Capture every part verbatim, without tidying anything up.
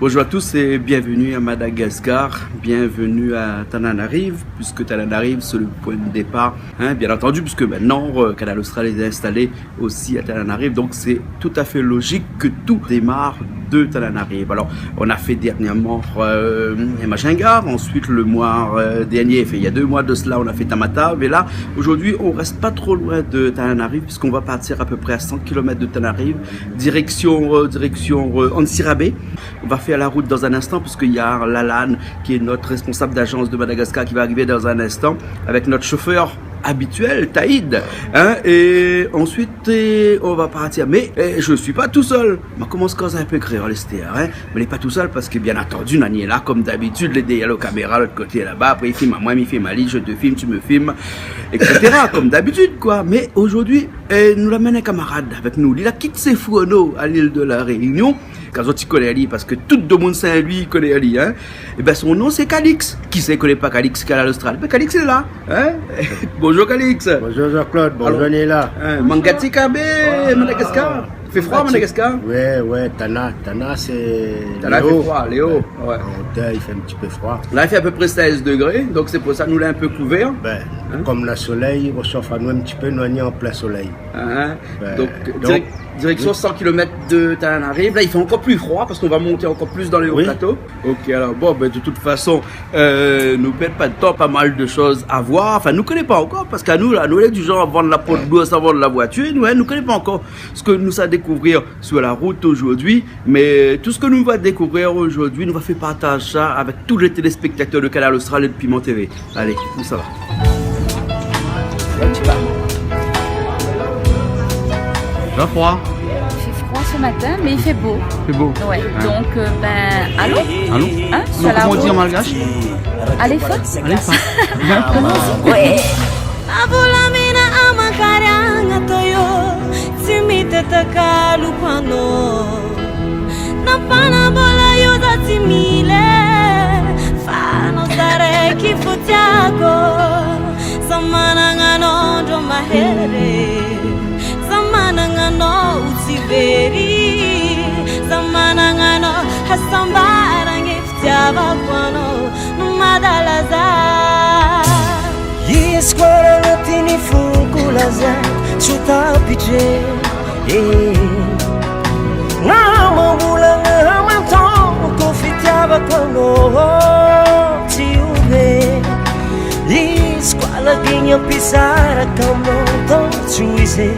Bonjour à tous et bienvenue à Madagascar, bienvenue à Tananarive, puisque Tananarive, c'est le point de départ, hein, bien entendu, puisque maintenant, euh, Kanal Austral est installé aussi à Tananarive, donc c'est tout à fait logique que tout démarre de Tananarive. Alors, on a fait dernièrement, euh, Majunga, ensuite le mois, euh, dernier, enfin, il y a deux mois de cela, on a fait Tamatave, et là, aujourd'hui, on reste pas trop loin de Tananarive, puisqu'on va partir à peu près à cent kilomètres de Tananarive, direction, euh, direction, euh, Antsirabe. On va faire la route dans un instant, puisqu'il y a Lalanne, qui est notre responsable d'agence de Madagascar, qui va arriver dans un instant, avec notre chauffeur habituel, Taïd, hein, et ensuite, euh, on va partir. Mais, euh, je suis pas tout seul. Ma komans koz in pé kréol astèr, hein. Mé lé pa tou sèl parske, bien entendu, Nani lé la, konm dabitid, lé dèrièr la kaméra, lot koté laba, apré li film amoin, mi film ali, je te filme, tu me filmes, et cetera, konm dabitid, koi. Mé zordi, euh, nou la amenn in kamarad avèk nou. Li la kit sé frono a lil de La Rényon. Kan zot i koné ali, parske tout domoun Sin-Lwi i koné ali, hein. Ében, son non, sé Calix. Kisa i koné pa Calix, Kanal Austral ? Mé Calix lé la, hein ? Bonjour, Calix. Bonjour, Jean-Claude. Bonjour, Nila. Hein, Mangatika, bé, Madagascar. I fé froi, Madagascar ? Ouais, ouais, Tana, Tana, sé Tana, i fé froi, lé o. Ouais. An otèr, i fé in ti pé froi. La, i fé a pé pré sèz degré, donk sé pou sa nou lé in pé kouvèr. Bin, konm na solèy, i réshof anou in ti pé, nou lé an plin solèy. Hein ? Bin, donk, donk, dirèk-, Direksion san kilomèt de Tananarive. La, i fé ankor pli froi parske nou va mont ankor plis dan lé o plato. Oui. OK, alor, bon, bin, de tout fason, euh, nou pèrd pa de tan, pa mal de shoz a voir. Anfin, nou koné pa ankor, parske anou, la, nou lé di zanr a vann la po de lours avan la voitir, nou, hein, nou koné pa ankor sak nou sa dékouvèr sur la route zordi, mé tout sak nou va dékouvèr zordi, nou va fé partaz sa avèk tout lé téléspèktatèr de Kanal Austral é de Piment TV. Alé, nou sava. Fé froi. I fé froi se matin, mé i fé bo. I fé bo. Ouais, donk, euh, bin, alon. Alon. Hein, sur la route. Donk, koman i di an malgash ? Alé, fé. Alé, fé. Ouais. Abola mina ama karianga toyo, timi tete kalu pano. Na pana bola yo za timile, fano zare ki futiako. Zamana nga no ndro mahere, zamana nga no utiveri, zamana nga no hasambara nge futiava kwano no madalaza. Yis kwara na tini fuku laza, suta pije. Eh. Nga mabula nga maton ko fitiaba kono tiube. Yis kwala ginya pisara kamo ton chuise.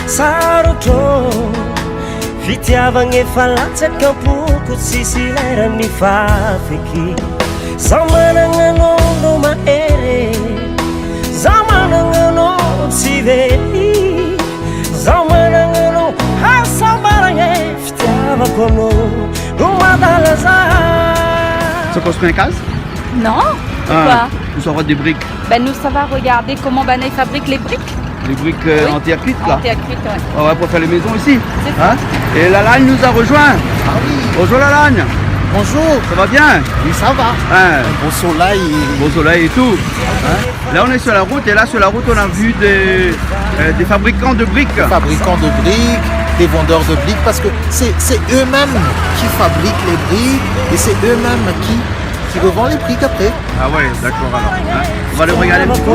Saruto. Fitiaba nge falatsa kampu kutsisi lera ni fafiki. Zamana nga no ndo maere. Zamana nga no siveri. Zamana nga no hasambara nge fitiaba kono no madalaza. Sa konstrui in kaz ? Non. Ah, pourquoi ? Ou sa rod dé brik. Ben, nou sava regardé koman banna i fabrik lé brik. Les briques, euh, oui, en terre cuite, là. En terre cuite, ouais. Ah ouais, pour faire les maisons ici. C'est ça. Hein ? Et Lalagne nous a rejoint. Ah oui. Bonjour, Lalagne. Bonjour. Ça va bien ? Oui, ça va. Hein. Un beau soleil. Beau soleil et tout. Hein ? Là, on est sur la route et là, sur la route, on a vu des, euh, des fabricants de briques. Des fabricants de briques, des vendeurs de briques, parce que c'est, c'est eux-mêmes qui fabriquent les briques et c'est eux-mêmes qui, qui revendent les briques après. Ah ouais, d'accord, alors, hein. On va aller regarder un petit peu.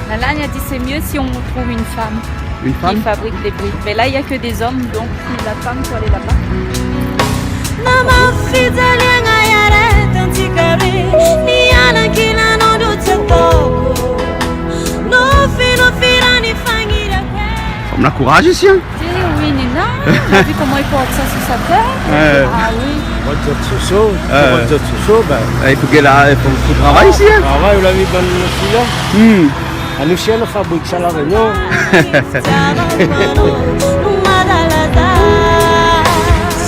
Lalagne a dit c'est mieux si on trouve une femme qui fabrique des briques. Une femme ? Mais là, il y a que des hommes, donc la femme peut aller là-bas. Na mafidza lianga yare tanti kare, ni ana kila no do tsatoko. No fi, no fi rani fangira kwe. Femme la courage ici, hein ? Eh oui, Nina, t'as vu comment il porte ça sur sa tête ? Ouais. Ah oui. Moi, je dis soso, euh, moi, je dis soso, ben. Eh, il faut qu'elle a, il faut, faut travailler ici, hein ? Travail, ou la vi, ben, ici, là. Hmm. Anou sièl fabrik sa La Rényon.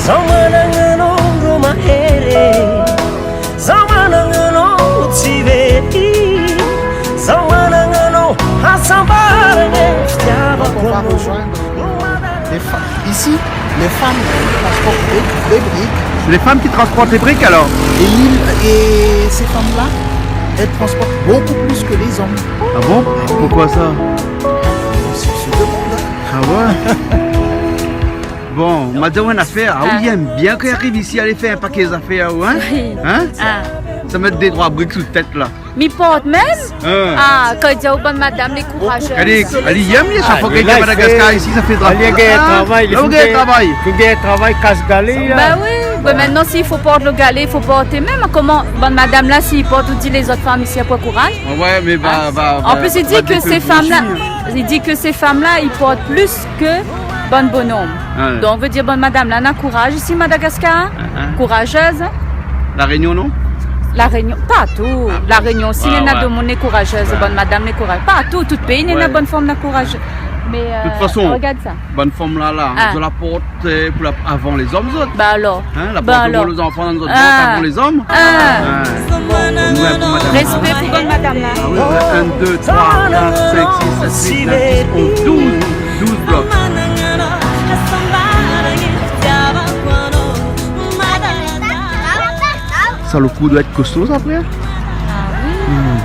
Zamana nga no ndo maere. Zamana nga no utsiveti. Zamana nga no hasambara nge fitiaba kono. On va rejoindre les femmes. Ici, les femmes transportent des, des briques. Les femmes qui transportent les briques, alors ? Et il, et ces femmes-là, Elles transportent beaucoup plus que les hommes. Ah bon ? Pourquoi ça ? On se, se demande, hein. Ah ouais ? Bon, madame, in afèr, ah, ou yèm bien kan i ariv isi, alé fé in paké zafèr, ou, hein ? Oui. Hein ? Ah. Sa mèt dé troi brik sou tèt la. Mi port mèm ? Hein. Ah, kan i di aou bann madam lé kourazèz. Alé, alé, yèm, sa fo gingn travay isi, sa fé travay. Alé, gingn travay, la, ou gingn travay. Fo gingn travay, kas galé, la. Bah oui, bah maintenant, si i fo port lo galé, i fo porté mèm. Koman, bann madam la, si i port, ou di lézot fanm isi, apré kouraz. Ouais, ouais, mé bah, bah, bah, i di ke sé fanm la, i di ke sé fanm la, i port plis ke bann bonom. Ah ouais. Donk, vé dir bann madam la na kouraz isi Madagascar, kourazèz. La Rényon, non ? La Rényon, partou. Ah bon ? La Rényon osi, néna domoun lé kourazèz, bann madam lé kourazèz. Partou, tout péi, néna bann fanm na kouraz. Mé, euh, tout fason, rogard sa. Bann fanm la, la, zot la port, euh, pou la, avan lézom, zot. Bah alor. Hein, la port pou lézanfan, zot port avan lézom. Ah. Bon, nou, in pou madam. Respé pou bann madam la. Ah oui, ouais. Un, deux, trois, quatre, cinq, six, sept, huit, neuf, dix, onze, douze. Douze blok. Sa, lo kou i doi èt kosto, sa, frèr. Ah oui. Hmm.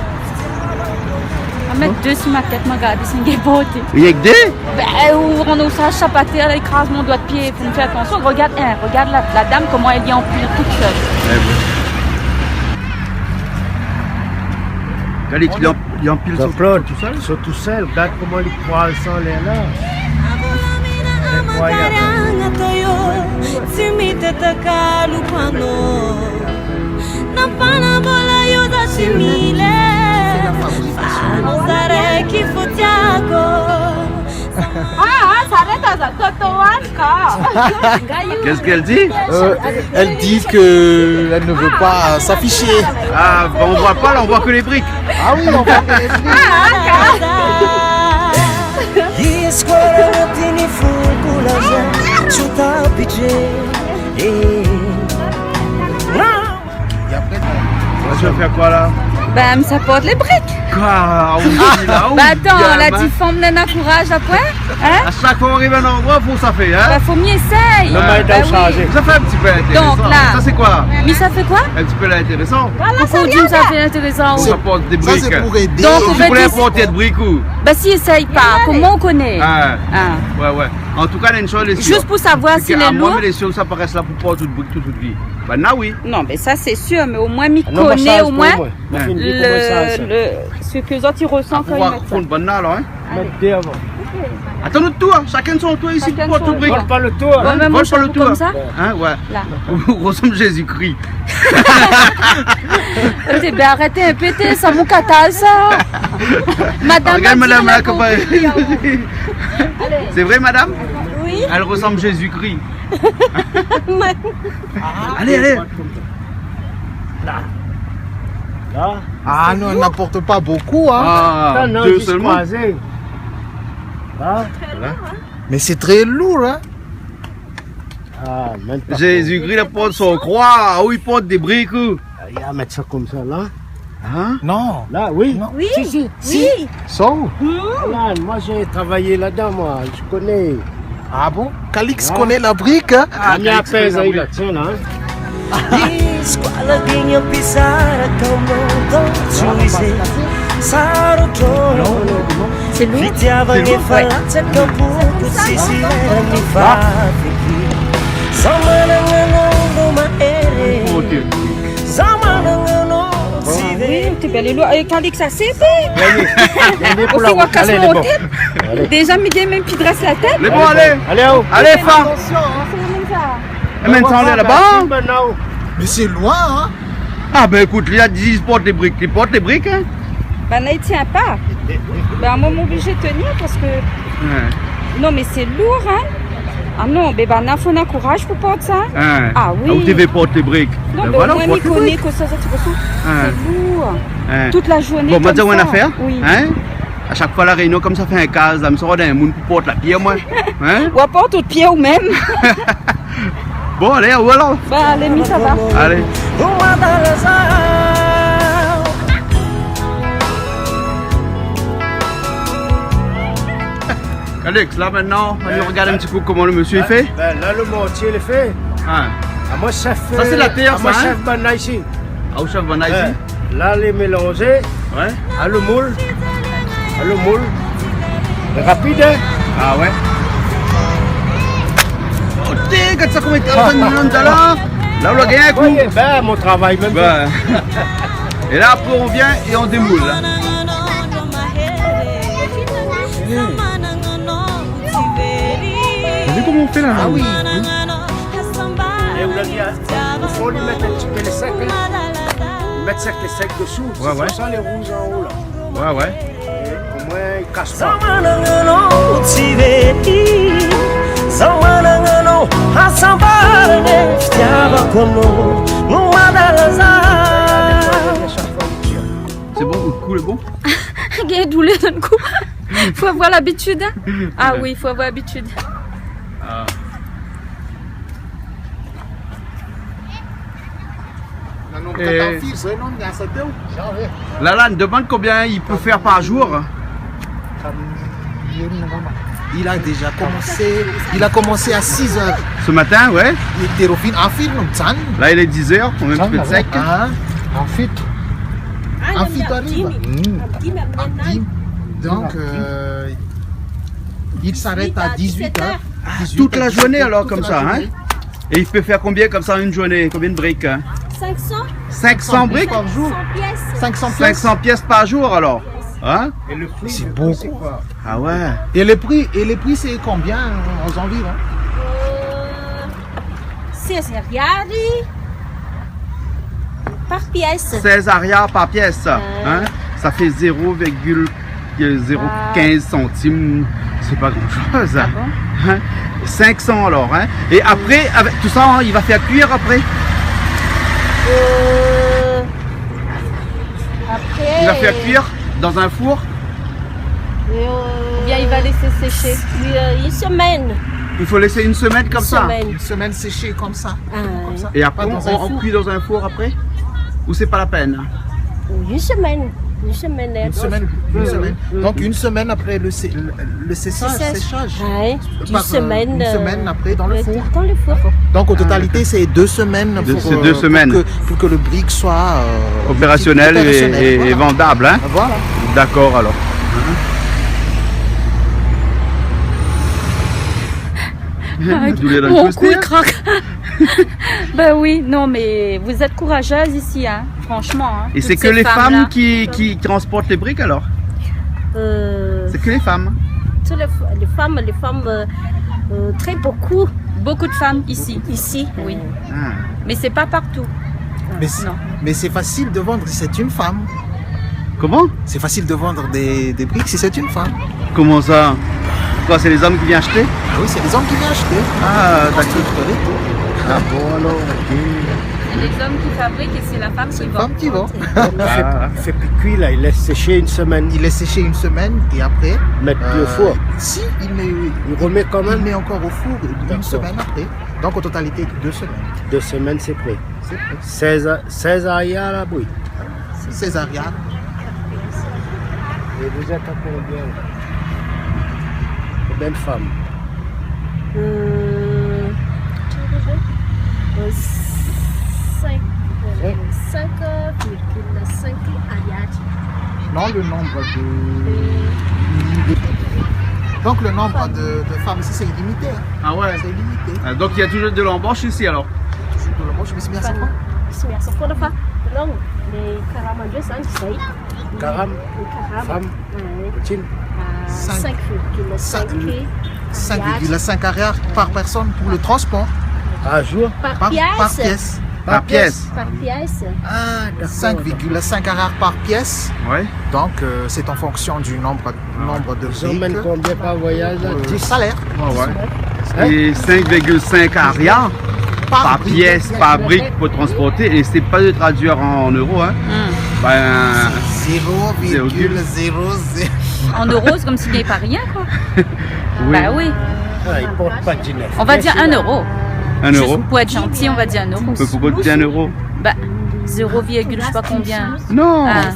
A mèt dé si ma tèt, ma gard si gingn porté. Rienk dé ? Bin, ou, ou sa, sa pa tèr la, i kraz mon doi d'pié. Fo fé atansion. Rogard, hein, rogard la, la dam, koman èl i anpil tout sèl. Eh oui. Gard, li anpil tout sèl. Jean-Claude, sirtou sèl, gard koman li kraz sa anlèr la. Inkroyab. Ah, ah, sa arèt a sa, Toto One, koi. Qu'est-ce qu'elle dit ? Euh, elle dit que elle ne veut pas s'afficher. Ah, bah, on voit pas, là, on voit que les briques. Ah oui, on voit que les briques. Et après, tu vas faire quoi, là ? Bin, mi sa port lé brik. Koi ? Ah oui, la, ou bien, hein. Bin atann, la di fanm néna kouraz, apré, hein ? A shak foi ou ariv in landroi, fo sa fé, hein ? Bin, fo mi éséy. Bin oui. Sa fé in ti pé intérésan. Donk la, sa sé koi ? Mi sa fé koi ? In ti pé la intérésan. Poukosa ou di sa fé intérésan, ou ? Sa port dé brik. Donk, ou vé dir, port dé brik, ou ? Bin, si éséy pa, koman ou koné ? Ah. Ouais, ouais. An tou ka, néna in shoz, lé sir. Zis pou savoir si lé lour. Parske amoin, lé sir, sa pa rès la pou port tout brik tout, tout vi. Banna, oui. Non, mé sa sé sir, mé omoin mi koné, omoin, le, le, sak zot i rosan kan i mèt sa. Apré, ou va konn banna, alor, hein. Alé. Mèt dé avan. Atann nout tour, hein. Shakinn son tour isi, shakinn port son tour. Vol pa lo tour, hein. Bon, mé moin, vol pa lo tour, konmsa. Hein, ouais. La. Ou rosanm Jézikri. Té, bin, arèt in pé, té, sa mon kata sa. Madam, rogard madam la, koman èl lé. Alé. Sé vré, madam ? Oui. Èl i rosanm Jézikri. Alé, alé. La. La. Ah non, elle n'apporte pas beaucoup, hein. Ah, dé solman. Atann, non, zis kroizé. La. Voilà. Mais c'est très lourd, hein. Ah, mèm pa. Jézikri la port son kroi, ou i port dé brik, ou ? Ah, i mèt sa konmsa la. Hein ? Non. La, oui. Non. Oui. Si, si, si. Oui. Sa. Hmm. Voilà, moi, j'ai travaillé là-dedans, moi. Je connais. Ah bon ? Calix connaît la brique, hein ? Ah, Calix connaît la brique. Tiens, là, hein. C'est lourd. Ok. Ah oui, té bèl é lour. É Calix, sa sé té. Ou fé amoin kas mon tèt. Alé. Déza, mi gingn mèm pi drès la tèt. Lé bon, alé. Alé, oh. Alé, fin. Atansion, hein. Amèn sa anlèr laba. Mé sé loin, hein. Ah, bin, ékout, li la di, i port lé brik, i port lé brik, hein. Bin, la, i tien pa. Bin, moin, mi oblizé tenir parske, ouais, non, mé sé lour, hein. Ah non, mé banna, fo na kouraz pou port sa. Hein. Ah oui. Ah, ou té vé port lé brik. Non, bin, voilà, omoin, mi koné kosa sa, sé pou sa. Hein. Sé lour. Hein. Tout la zourné konmsa. Bon, ma di aou in afèr, hein. Oui. A shak foi La Rényon konmsa fé in kaz, la, mi sava rod in moun pou port la pièr, moin. Hein ? Ou aport out pièr ou mèm. Bon, alé, ou alor. Ba, alé, mi sava. Alé. Calix, la, mintnan, nou rogard in ti kou koman lo mésyé i fé. Bin, la, lo mortié lé fé. Ah. Amoin, shèf, sa sé la tèr, amoin, sa, hein ? Shèf banna isi. Ah, ou shèf banna isi ? Ouais. La lé mélanzé. Ouais. A lo moul. A lo moul. Rapid, hein ? Ah ouais. Oh, té, gard sa koman i travay, Mandala. La, ou la gingn in kou. Oui, ben, mon travay mèm. Ben. É la, apré, on vien é on démoul, la. Regard koman i fé la. Ah oui. É ou la di, hein, i fo li mèt in ti pé lé sèk, hein. Mèt sèk, lé sèk désou. Ouais, ouais. Sé pou sa lé rouz an-o, la. Ouais, ouais. Omoin i kas pa. C'est bon, le coup est bon ? Gingn doulèr dan lo kou. Fo avoir labitid, hein. Ah oui, fo avoir labitid. Ah. Non, non, é kan ou fé, non, na sa dé. Lalann, demann konbien i pé fé par zour. Il a déjà commencé, il a commencé à six heures. Ce matin, ouais. Il était revenu en fil, donc, ça. Là, il est dix heures, on est un petit peu sec. Hein ? En fil. Ah, en fil, t'arrives. Hmm. Donc, euh, il s'arrête à dix-huit heures. Toute la journée, alors, comme ça, hein ? Et il peut faire combien comme ça, une journée ? Combien de briques, hein ? Cinq cents. Cinq cents briques ? Par jour. Cinq cents pièces. Cinq cents pièces. Cinq cents pièces par jour, alors. Hein ? Et le prix, c'est beaucoup. Ah ouais. Et le prix, et le prix, c'est combien, euh, aux environs ? Euh, seize ariary par pièce. Seize ariary par pièce, hein ? Ça fait zéro virgule zéro quinze centimes, c'est pas grand-chose. Ah bon ? Hein ? Cinq cents alors, hein ? Et après, avec tout ça, hein, il va faire cuire après ? Euh, après, il va faire cuire dans un four ? Ou bien il va laisser sécher ? Euh, une semaine. Il faut laisser une semaine comme ça ? Une semaine séchée comme ça. Ah, oui. Et après, on, on cuit dans un four après ? Ou c'est pas la peine ? Une semaine. Une semaine, hein. Une semaine, une semaine. Donc, une semaine après le sé-, le, le séchage, séchage. Ah, ouais. Une semaine, euh, une semaine après dans le four. Dans le four. D'accord. Donc, en totalité, c'est deux semaines pour, euh, pour que, pour que le brique soit, euh, opérationnel et, et vendable, hein ? Voilà. D'accord, alors. Ah, mon cou i krak. Ben oui, non, mais vous êtes courageuses ici, hein, franchement, hein, toutes ces femmes-là. Et c'est que les femmes qui, qui transportent les briques, alors ? Euh, c'est que les femmes ? Toutes les f-, les femmes, les femmes, euh, euh, très beaucoup. Beaucoup de femmes ici. Ici, oui. Ah. Mais c'est pas partout. Mais c'est, non, mais c'est facile de vendre si c'est une femme. Comment ? C'est facile de vendre des, des briques si c'est une femme. Comment ça ? Quoi, c'est les hommes qui viennent acheter ? Ah oui, c'est les hommes qui viennent acheter. Ah, d'accord. Ah bon, alors, ok. C'est les hommes qui fabriquent et c'est la femme qui vend. C'est la femme qui vend. Ah. Il fait, il fait plus cuire, là, il laisse sécher une semaine. Il laisse sécher une semaine et après, mettre le four. Si, il met, il remet quand même. Il met encore au four une semaine après. D'accord. Donc, en totalité, deux semaines. Deux semaines, c'est prêt. C'est prêt. Seize, seize ariary la bouyi. Seize ariary. Et vous êtes à combien ? Combien de femmes ? Euh, euh, cinq, euh, cinq virgule cinq ariary. Non, le nombre de, donc le nombre de, de femmes ici, c'est illimité, hein. Ah ouais. C'est illimité. Ah, donc il y a toujours de l'embauche ici, alors ? Toujours de l'embauche, mais c'est bien ça, quoi. C'est bien ça, quoi, la femme. Non, les caramels, ça, c'est Karam. Karam. Femme. Ouais. Chin. Euh, cinq. Cinq virgule cinq. Cinq virgule cinq ariary par personne pour le transport. Par jour ? Par pièce. Par pièce. Par pièce. Par pièce. Ah, d'accord. Cinq virgule cinq ariary par pièce. Ouais. Donc, euh, c'est en fonction du nombre, nombre de briques. Ah. Ils emmènent combien par voyage, là ? Euh, dix ? Salaire. Ouais, ouais. Hein ? Et cinq virgule cinq ariary par pièce, par brique pour transporter, et c'est pas de traduire en euros, hein. Hmm. Ben, zéro virgule zéro zéro. En euros, c'est comme s'il n'y avait pas rien, quoi. Oui. Bah oui. Ah, ils portent pas dix-neuf. On va dire un euro. Un euro. Juste pour être gentil, on va dire un euro. Mais pourquoi tu dis un euro ? Bah, zéro virgule je sais pas combien. Non. Ah.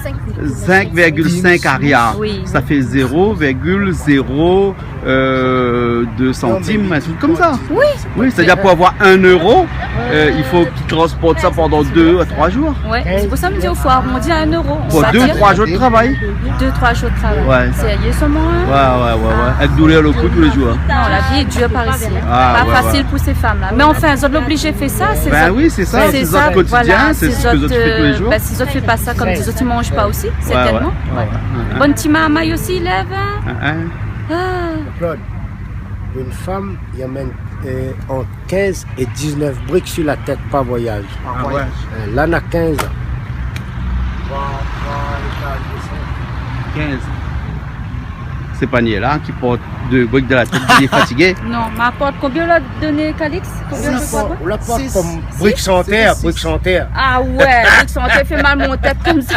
Cinq virgule cinq ariary. Oui. Ça fait zéro virgule zéro euh, deux centimes, un truc comme ça. Oui. Oui, c'est-à-dire pour avoir un euro, euh, il faut qu'il transporte ça pendant deux à trois jours. Ouais, c'est pour ça que je me dis, il faut arrondir à un euro. Pour deux, trois jours de travail. Deux, trois jours de travail. Ouais. C'est sérieux, seulement, hein ? Ouais, ouais, ouais, ouais. Avec douleur au cou tous les jours, hein. Non, la vie est dure par ici. Ah, pas facile pour ces femmes-là. Mais enfin, elles sont obligées de faire ça, c'est ça. Ben oui, c'est ça, c'est ça, quotidien, voilà, c'est ce que les autres font tous les jours. Ben, si les autres font pas ça, comme des autres, ils mangent pas aussi, certainement. Ouais, ouais, ouais. Bon, ti marmay osi i lèv, hein. Ah, ah. Ah. Claude, une femme, i amenn, euh, entre quinze et dix-neuf briques sur la tête par voyage. Ah ouais. Euh, là, na quinze ans. Quinze. C'est pas nié là, qui porte deux briques de la tête, il est fatigué. Non, ma port konbien la doné, Calix ? Konbien la port ? Ou la port comme brique sur terre, brique sur terre. Ah ouais, brique sur terre, fait mal mon tête comme ça.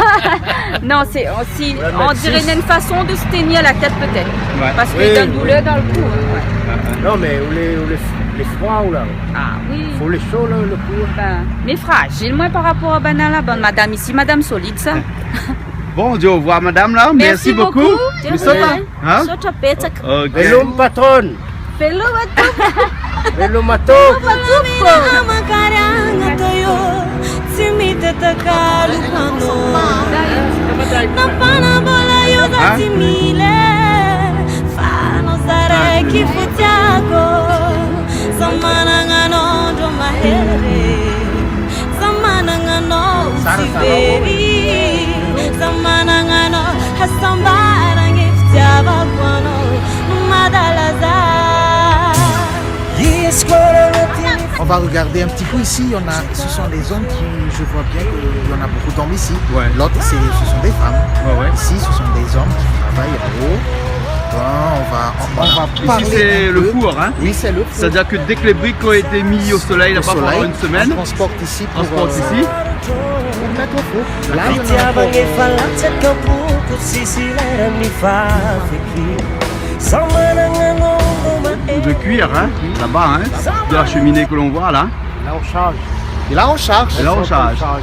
Non, c'est, on, si, on dirait une façon de se tenir la tête peut-être. Ouais. Parce que t'as une douleur dans le cou, hein. Ouais. Non, mais ou lé, ou lé, lé froi, ou la. Ah oui. Faut lé sho, le, le cou. Ben, mais fragile, moi, par rapport à banna la, bonne madame ici, madame solide, ça. Bon, on dit au revoir, madame, là. Merci beaucoup. Merci beaucoup. Hein ? Sota peta. Ok. Hello, patron. Hello, matou. Hello, matou. Hello, matou. Amakarianga toyo, timi teta kalu pano. Na pana bola yo za timile, fano sare ki futiako, samana ngano jo mahere. Samana ngano utiveri, samana ngano hasambara nge futiava kwano, numadalaza. On va regarder un petit coup ici, il y en a, ce sont des hommes qui, je vois bien qu'il y en a beaucoup d'hommes ici. Ouais. L'autre, c'est, ce sont des femmes. Ouais, ouais. Ici, ce sont des hommes qui travaillent en haut. Bon, on va, on va parler un peu. Ici, c'est le four, hein ? Oui, c'est le four. C'est-à-dire que dès que les briques ont été mis au soleil, là-bas, pendant une semaine, on transporte ici pour, euh, pour mettre au four. Là, il y en a encore. De cuire, hein, là-bas, hein, de la cheminée que l'on voit là. Là, on charge. Et là, on charge. Et là, on charge. Hein ?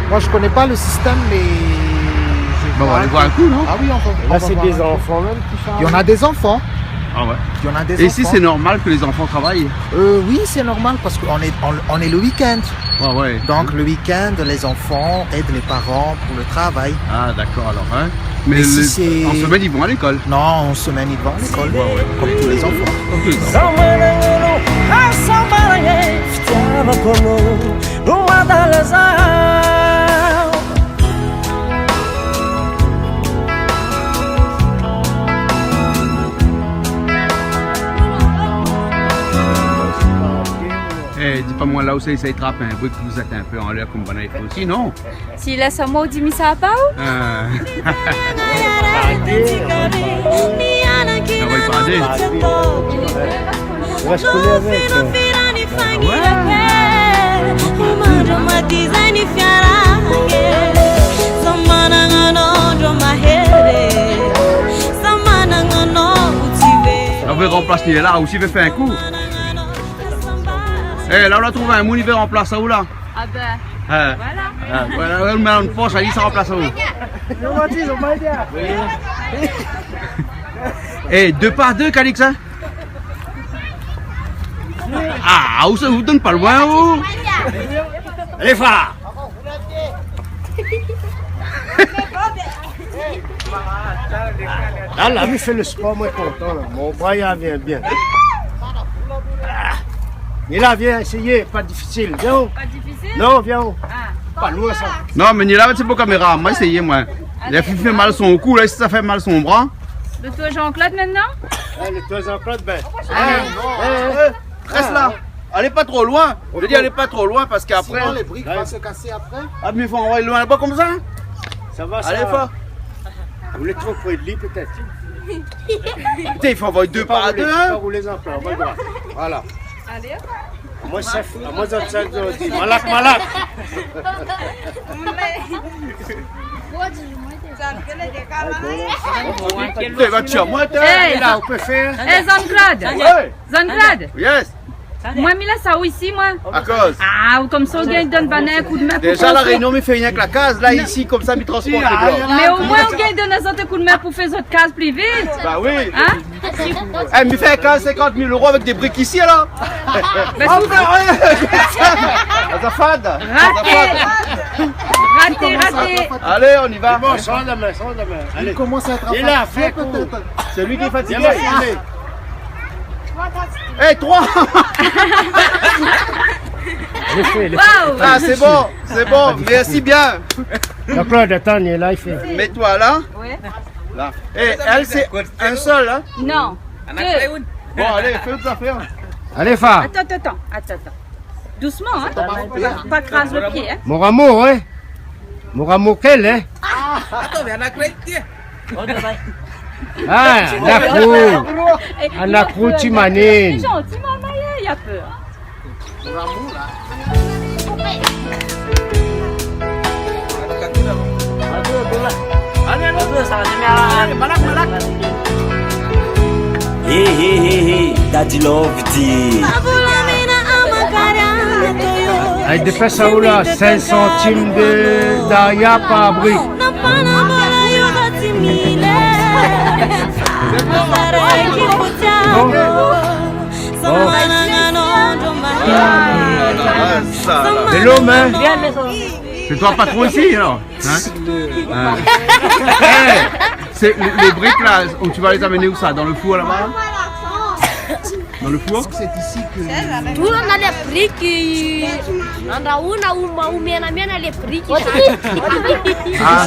Moi, je connais pas le système, mais je vois que... Bah, on va aller voir un coup, non ? Ah oui, on va, on va voir un coup. Là, c'est des enfants même qui chargent. Il y en a des enfants. Ah ouais. Il y en a des enfants. Et ici, c'est normal que les enfants travaillent ? Euh, oui, c'est normal parce qu'on est, on, on est le week-end. Ouais, ouais. Donc, le week-end, les enfants aident les parents pour le travail. Ah, d'accord, alors, hein. Mais ici, c'est... Mais en semaine, ils vont à l'école ? Non, en semaine, ils vont à l'école, ouais, ouais, comme tous les enfants. Ok, d'accord. Eh, di pa moin la ousa i sa trap in brik, ou zèt in pé anlèr konm banna i fé osi, non ? Si lès amoin, ou di mi sa pa ou ? Ah. Ah ouais, pardé. Ou vé ranplas li la, ou si vé fé in kou. Eh, la, ou la trouv in moun i vé ranplas aou la. Ah ben, voilà. Ah, voilà, ouais, mé in fors, ali sa ranplas aou. Eh, deux par deux, Calix, hein ? Ah, ou sa, ou donn pa loin, ou. Allez, frère. Là, là, mi fé le spor, moin kontan la. Mon bra i vien bien. Ah. Ni la, vien éséyé, pa difisil. Vien. Pa difisil ? Non, vien. Ah. Pa loin sa. Non, mé ni la, sé pou kaméra. Moin éséyé, moin. Alé. La fiy i fé mal son kou la, si sa fé mal son bra. Le tour Jean-Claude maintenant ? Ouais, le tour Jean-Claude, ben. Alé. Eh, eh, eh, rès la. Alé pa tro loin. Je dis, alé pa tro loin parske apré... Sinon, les briques vont se casser après. Ah, mé fo anvoy loin laba konmsa. Ça va, ça. Alé, fo. Vous êtes trop près de lui, peut-être. Putain, i fo anvoy deux par deux, hein. Pas rouler, pas rouler encore, on va voir. Voilà. Alé, hop. Amoin, chef, amoin, zot, zot, zot, di, malak, malak. Putain, va tirer, moin, t'es... Eh, la, ou pé fé. Eh, Jean-Claude. Ouais. Jean-Claude. Yes. Moin, mi lès sa ou isi, moin. Akoz ? Ah, ou konmsa, ou gingn donn banna in koudmin pou... Déza, La Rényon, mi fé rienk la kaz. La, isi, konmsa, mi transport lé blan. Mé omoin, ou gingn donn azot in koudmin pou fé zot kaz pli vit. Ba oui. Hein ? Eh, mi fé kaz sinkant mil éro avèk dé brik isi, alor. Bin, si ou... Azafad. Raté. Azafad. Raté, raté. Allez, on y va. Bon, sort la min, sort la min. Allez. Il commence à être fatigué, peut-être. C'est lui qui est fatigué. Viens, viens. Eh, trois. Waouh. Ah, c'est bon, c'est bon. Merci bien. Jean-Claude, attends, il est là, il fait. Mets-toi là. Ouais. Là. Eh, elle, c'est un seul, hein ? Non. Deux. Bon, allez, fais tes affaires. Allez, Fa. Attends, attends, attends, attends. Doucement, hein. Pa, pa kraz le pié, hein. Mon amour, hein. Mon amour, quel, hein. Attends, mais on a craqué. Ah, nakou. Eh, il a peur, il a peur. Nakou, ti manine. C'est gentil, maman, il a peur. Hé, hé, hé, hé, Daddy Love di. Ay, dépès aou la, cinq centimes de Daya par brique. Bon. Bon. Ah, ça, là. Hello, man. C'est toi patron ici, alors ? Hein ? Hein ? Eh, c'est le, le brique, là, où tu vas les amener où ça ? Dans le four, là-bas ? Dans le four ? Tout, on a les briques, euh, on a, on a, on a, on a les briques. Ah.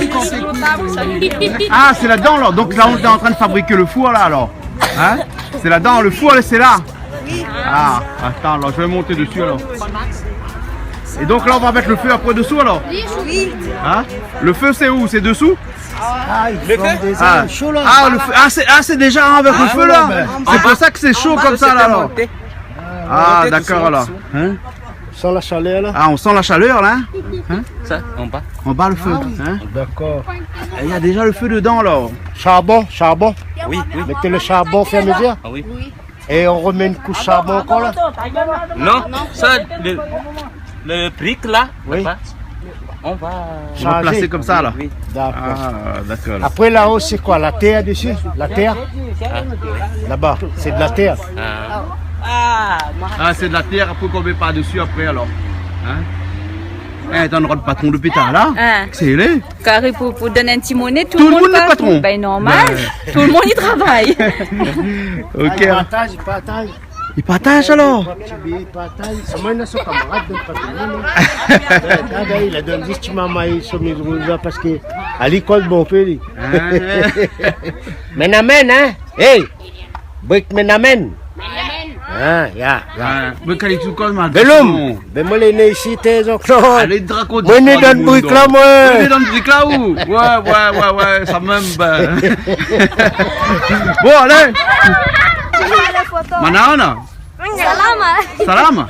Ah, c'est là-dedans, alors. Donc là, on est en train de fabriquer le four, là, alors. Hein ? C'est là-dedans, le four, là, c'est là. Ah, attends, alors, je vais monter dessus, alors. Et donc là, on va mettre le feu après dessous, alors ? Oui. Hein ? Le feu, c'est où ? C'est dessous ? Ah, ils font déjà chaud, là. Ah, le feu, ah, c'est, ah, c'est déjà avec le feu, là. Ah, ouais, ben. C'est pour ça que c'est chaud comme ça, là, alors. Ah, d'accord, là. Hein ? On sent la chaleur, là. Ah, on sent la chaleur, là, hein ? Hein ? Ça, en bas. En bas, le feu, hein ? D'accord. Et il y a déjà le feu dedans, là. Charbon, charbon. Oui, oui. Mettez le charbon au fur et à mesure. Ah oui. Et on remet une couche charbon encore, là. Non, ça, le, le brique, là, oui, là-bas, on va... On va placer comme ça, là. Oui. D'accord. Ah, d'accord. Après, là-haut, c'est quoi ? La terre dessus ? La terre ? Ah. Là-bas, c'est de la terre. Ah. Ah, c'est de la terre, après qu'on met par-dessus après, alors. Hein ? Eh, t'as un droit de patron depuis tard, là ? Hein. C'est laid. Kari pou, pou donn in ti moné, tout le monde lé patron. Tout le monde lé patron. Ben, normal. Ouais. Tout le monde y travaille. Ok. Ah, i partaz, i partaz. I partaz, alor. Ti bi, i partaz. Sa moin, na son kamarad, donk pa tout le monde, hein. Ouais, gard, li la donn zis ti marmay, son mizou la, parske ali kol bonpé, li. Ah, ouais. Mèn amèn, hein. Hey, brik mèn amèn. Ah, ya, ya. Ah, mé kan li tou kol, mal. Belom, ben moin lé né isi, té, Jean-Claude. Alé, drakon. Moin lé dan brik la, moin. Moin lé dan brik la, ou ? Ouais, ouais, ouais, ouais, sa mèm, ben. Bon, alé. Manana. Salama. Salama.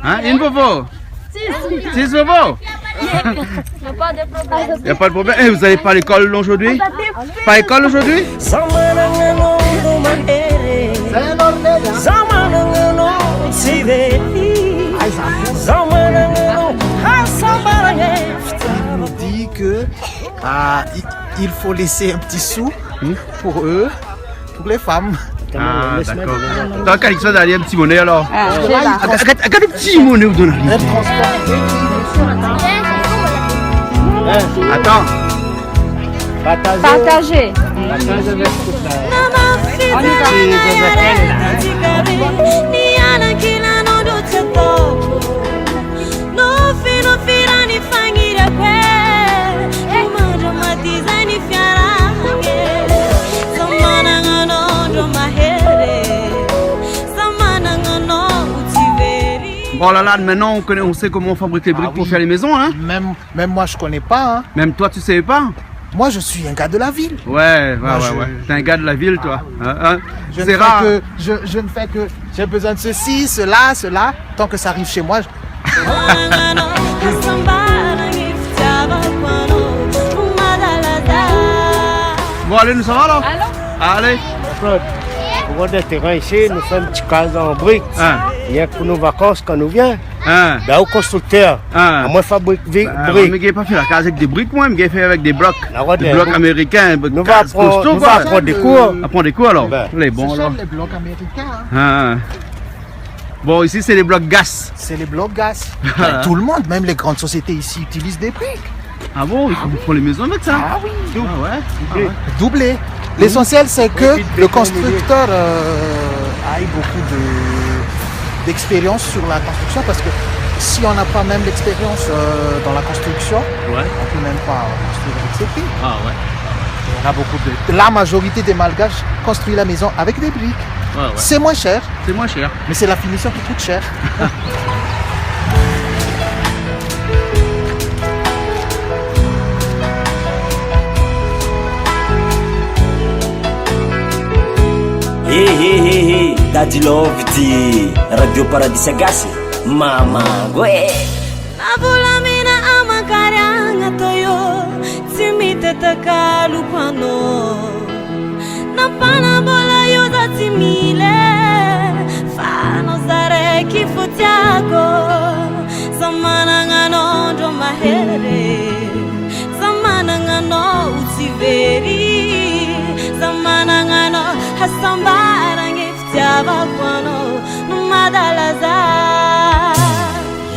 Hein, une fois. Si, si. Si, c'est bon. Y a pas de problème. Y a pas de problème. Eh, vous allez pas à l'école aujourd'hui ? Pas à l'école aujourd'hui ? Il dit que, ah, il, il faut laisser un petit sou pour eux. Pour les femmes. Ah, d'accord. Donk, Calixto, donn ali in ti moné, alor. Ah, gard, gard, gard le ti moné ou donn ali. Atann. Partazé. Partazé. Partazé avèk tout la... On y va. Bon, là, là, maintenant, on connaît, on sait comment on fabrique les briques pour faire les maisons, hein ? Ah oui. Même, même moi, je connais pas, hein. Même toi, tu savais pas ? Moi, je suis un gars de la ville. Ouais, ouais, ouais, ouais. T'es un gars de la ville, toi. Hein, hein ? C'est rare. Je ne fais que, je, je ne fais que, j'ai besoin de ceci, cela, cela. Tant que ça arrive chez moi, je... Bon, allez, nous, ça va, là ? Allons. Allez. Claude, faut Ou néna térin isi, nou fé in ti kaz an brik. Ah. Rienk pou nout vakans, kan nou vien. Ah. Bin, ou konstriktèr. Ah. Amoin fabrik vi-, brik. Bin, moin, mi gingn pa fé la kaz avèk dé brik, moin, mi gingn fé avèk dé blok. Dé blok amérikin, nou va kaz aprann, kosto, nou va aprann dé kour. Aprann dé kour, alor. Bin. Lé bon, alor. Sé lé blok amérikin, in. Ah. Bon, isi, sé lé blok gas. Sé lé blok gas. Bin, tout le monde, même les grandes sociétés ici utilisent des briques. Ah bon, i fo, i fé lé mézon avèk sa ? Ah oui. Ah ouais. Doublé. Ah ouais. Doublé. L'essentiel, c'est que le constructeur, euh, ait beaucoup de, d'expérience sur la construction, parce que si on n'a pas même l'expérience, euh, dans la construction, ouais, on peut même pas construire avec ses pieds. Ah ouais. Et on a beaucoup de, la majorité des Malgaches construit la maison avec des briques. Ouais, ouais. C'est moins cher. C'est moins cher. Mais c'est la finition qui coûte cher. Hé, hé, hé, hé, Daddy Love ti Radio Paradis Sagasy, mama, ouais. Na vola mina aman karianga toyo, timi tete kalu kwano. Na pana bola yo za timile, fano zare ki fo tiako. Zamana ngano ndro mahere, zamana ngano utiveri, zamana ngano hasambara nge fitiava kwano, no madalaza.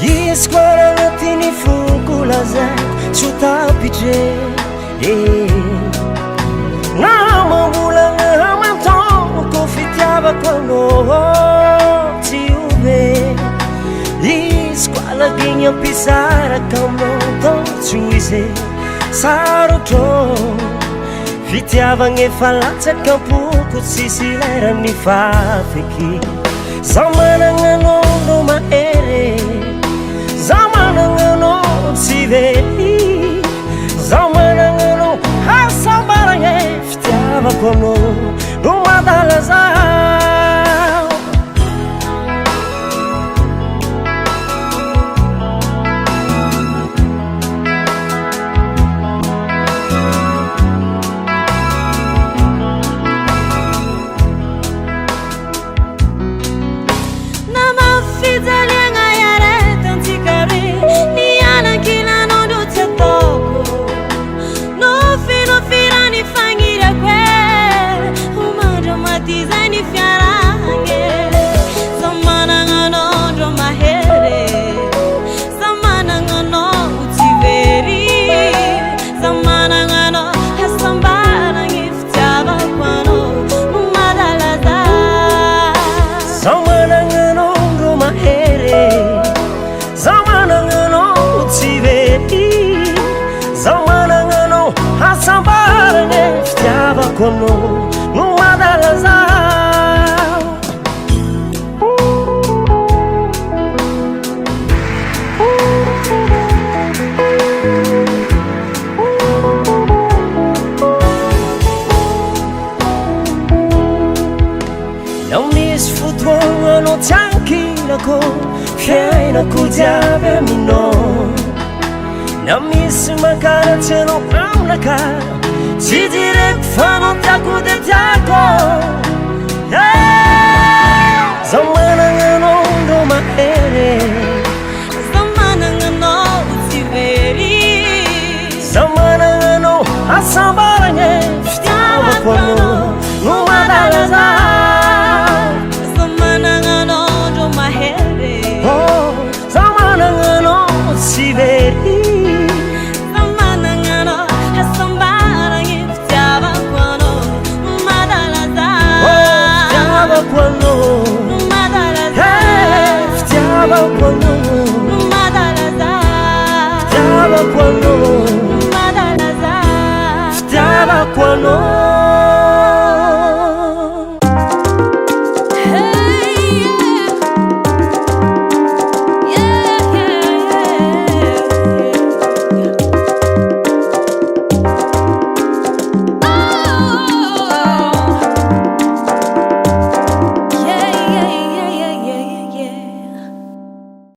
Yis kwara na tini fuku laza, chuta pije. Eh. Na mambula nga manton ko fitiava kwano ti uve. Yis kwara ginya pisara kamo to chuize. Saruto. Fitiava nge falatsa kampu kusisilera ni fafeki. Zamana ngano ndro maere. Zamana ngano siveri. Zamana ngano hasambara nge fitiava kwano, no madalaza. Na mafidza lianga yare tantikare, ni ana kila nondo tsetoko. No fino firani fangira kwe, umandro matiza ni fiarange. Zamana ngano ndro mahere, zamana ngano utiveri, zamana ngano hasambara nge fitiava kwano, no madalaza. Zamana ngano ndro maere, zamana ngano utiveri, zamana ngano hasambara nge fitiava kwano, no madalaza. Na mis futron ano tianki lako, fiena kudiabe mino. Na mis makara tieno amnaka, ti direk fano tiaku de tiako. Yeah! Zamana ngano ndro maere. Zamana ngano utiveri. Zamana ngano hasambara nge fitiava kwano, no madalaza. Zamana ngano ndro maere. Oh, zamana ngano siveri. Zamana ngano hasambara nge fitiava kwano, no madalaza. Oh, fitiava kwano. No madalaza. Hey, fitiava kwano. No madalaza. Fitiava kwano. No madalaza. Fitiava kwano.